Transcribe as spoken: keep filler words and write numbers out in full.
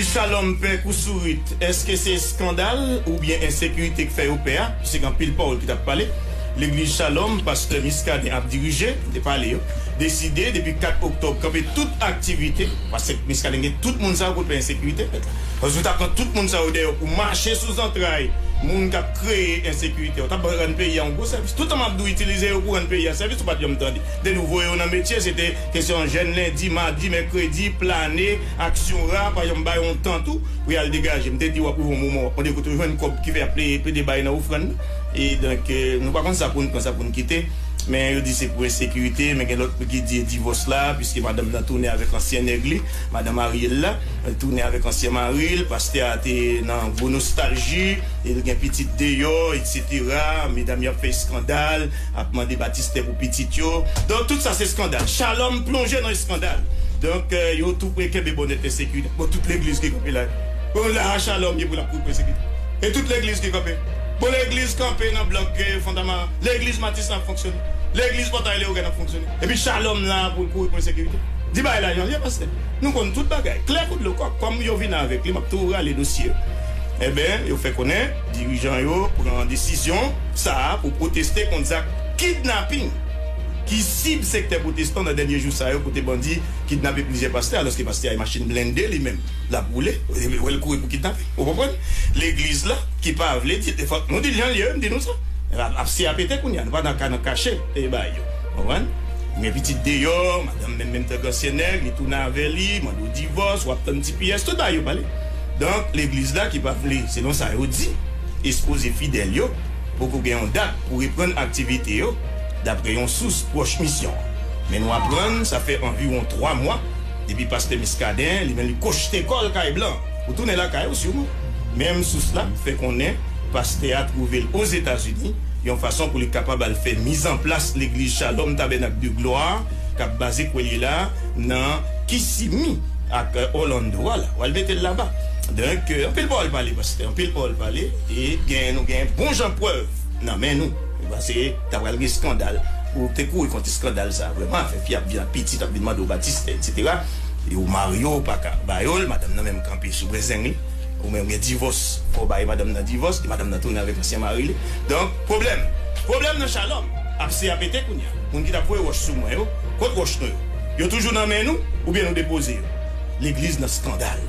Shalom pè Kousourit, èske se eskandal oubyen ensekirite k fè yo pè a? Piske gen anpil pawòl ki t ap pale. Legliz Shalom, pastè Miskaden ap dirije, m te pale yo, deside depi kat oktòb kanpe tout aktivite, pastè Miskaden gen tout moun sa yo pou l pè ensekirite. Paske ou ta pran tout moun sa yo dèyè pou mache sou zantray moun k ap kreye ensekirite. Ou t ap rann peyi a yon gwo sèvis. Tout tan m ap di w itilize yo pou rann peyi a sèvis, ou pa t janm tande. Depi nou voye yo nan metye, se te kesyon jèn lendi, madi, mèkredi, plane, aksyon ra, pa janm bay yon tan tou pou y al degaje. M te di w ap rive yon moman, w ap mande kote w jwenn kòb ki fè y ap plede, plede bay nan ofrann nan. E donk, euh, nou pa konn sa pou n pran, sa pou n kite. Men yo di se pou ensekirite, men gen lòt ki di divòs la, piske madanm nan tounen avèk ansyen nèg li, madanm Ariel la, li tounen avèk ansyen mari l, pastè a te nan gwo nostalji, e l gen pitit deyò, etsetera. Medam yo ap fè eskandal, ap mande batistè pou pitit yo. Donk, tout sa se eskandal. Shalom plonje nan eskandal. Donk, euh, yo tou pre kenbe bonnèt ensekirite. Bon, tout legliz ki kanpe la. Bon, la a Shalom ye pou l ap kouri pou ensekirite. E tout legliz ki kanpe. Bon, legliz kanpe nan blòk, euh, Fontamara. Legliz Matis la ap fonksyone. Legliz Pòtay Leyogàn ap fonksyone. Epi Shalom la pou l kouri pou ensekirite. Di bagay la jan l ye, pastè. Nou konn tout bagay. Klè kou dlo kòk. Kòm yo vin avèk li, m ap tou rale dosye yo. Enben, yo fè konnen dirijan yo pran desizyon sa a pou pwoteste kont zak kidnaping ki sib sektè pwotestan nan dènye jou sa yo, kote bandi kidnape plizyè pastè, alòske pastè a e machin blende li menm l ap woule, wè l kouri pou kidnape. Ou konprann? Legliz la ki pa vle di, fòk nou di l jan l ye, m di nou sa. Ap, ap se a pete kounye a, nou pa nan ka nan kache e bay yo. Konprann? Men pitit deyò, madanm menm, menm tan k ansyen nèg, li tounen avè li, mande w divòs, w ap tann ti pyès, tout bagay yo pale. Donk, legliz la ki pa vle, selon sa yo di, ekspoze fidèl yo, poko gen yon dat pou reprann aktivite yo, dapre yon sous pwòch misyon an. Men nou aprann, sa fè anviwon twa mwa, depi pastè Miskaden, li menm li kochte kò l kay blan, pou tounen lakay ou siman. Menm sous la fè konnen, pastè a twouve l Ozetazini, yon fason pou li kapab al fè mizanplas legliz Shalom Tabènak de Glwa, k ap baze kwè l ye la, nan Kissimmee ak, euh, Orlando a la. W al mete l laba. Donk, euh, anpil pawòl pale, pastè, anpil pawòl pale, e gen, nou gen bon jan prèv nan men nou. Paske ta pral gen eskandal. Ou te kouri kont eskandal sa, vrèman, fè fi ap vin ap piti, t ap vin mande w batistè, etsetera. E ou marye, ou pa ka ba yo l, madanm nan menm kanpe sou brezeng li. Ou menm gen divòs, fò w bay madanm nan divòs, e madanm nan tounen avèk ansyen mari li. Donk, pwoblèm. Pwoblèm nan Shalom. Ap se a pete kounye a. Moun ki t ap voye wòch sou mwen yo, kot wòch nou yo? Yo toujou nan men nou, oubyen nou depoze yo? Legliz nan eskandal.